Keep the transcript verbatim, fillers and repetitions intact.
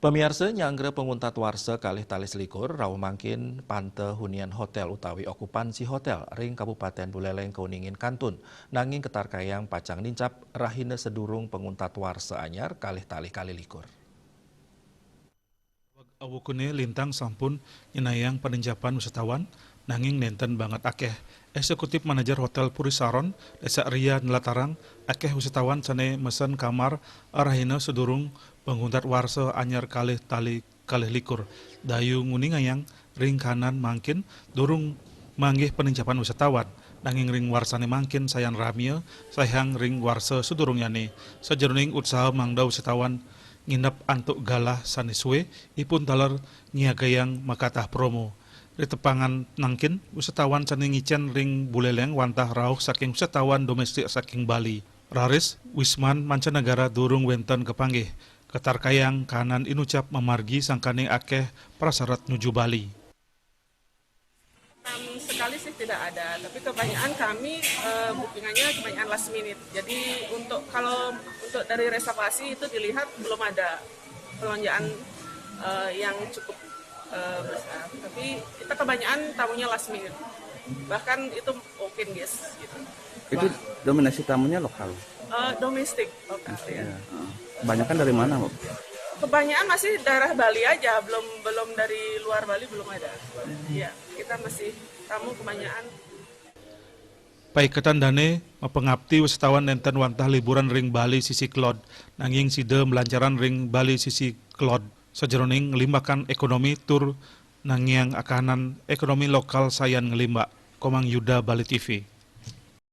Pamiarsa, nyanggra panguntat warsa kalih tali selikur, rauh mangkin panta hunian hotel utawi okupansi hotel ring Kabupaten Buleleng kauningin kantun, nanging katarkayang pacang nincap rahina sadurung panguntat warsa anyar kalih tali kalih likur. Awakune lintang sampun nyenayang panincapan wisatawan, nanging nenten banget akeh. Eksekutif Manajer Hotel Puri Saron, Desa Ria, nlatarang, akeh wisatawan sane mesen kamar rahina sadurung panguntat warsa anyar kalih tali kalih likur. Dayu nguningayang ring kahanan mangkin durung manggih panincapan wisatawan, nanging ring warsane mangkin sayan ramia saihang ring warsa sadurungyane. Sajeroning utsaha mangda wisatawan nginep antuk galah sane suwe, ipun taler ngiagayang makatah promo. Ritepangan nangkin, wisatawan sane ngicen ring Buleleng wantah rauh saking wisatawan domestik saking Bali. Raris, wisman mancanegara durung wenten kapanggih. Katarkayang kahanan inucap mamargi sangkaning akeh prasarat nuju Bali. Sama sekali sih tidak ada, tapi kebanyakan kami eh, bookingannya kebanyakan last minute. Jadi untuk kalau untuk dari reservasi itu dilihat belum ada pelonjakan eh, yang cukup eh, besar. Tapi kita kebanyakan tamunya last minute. Bahkan itu walk-in guest gitu. Itu dominasi tamunya lokal. Eh, domestik lokal ya. Ya. Kebanyakan dari mana, Bu? Kebanyakan masih daerah Bali aja, belum belum dari luar Bali belum ada. Ya, kita masih tamu kebanyakan. Paiketan dane mapangapti wisatawan nenten wantah liburan ring Bali sisi kelod, nanging sida malancaran ring Bali sisi kelod sajeroning nglimbakan ekonomi tur nangiang akahanan ekonomi lokal sayan nglimbak. Komang Yuda, Bali T V.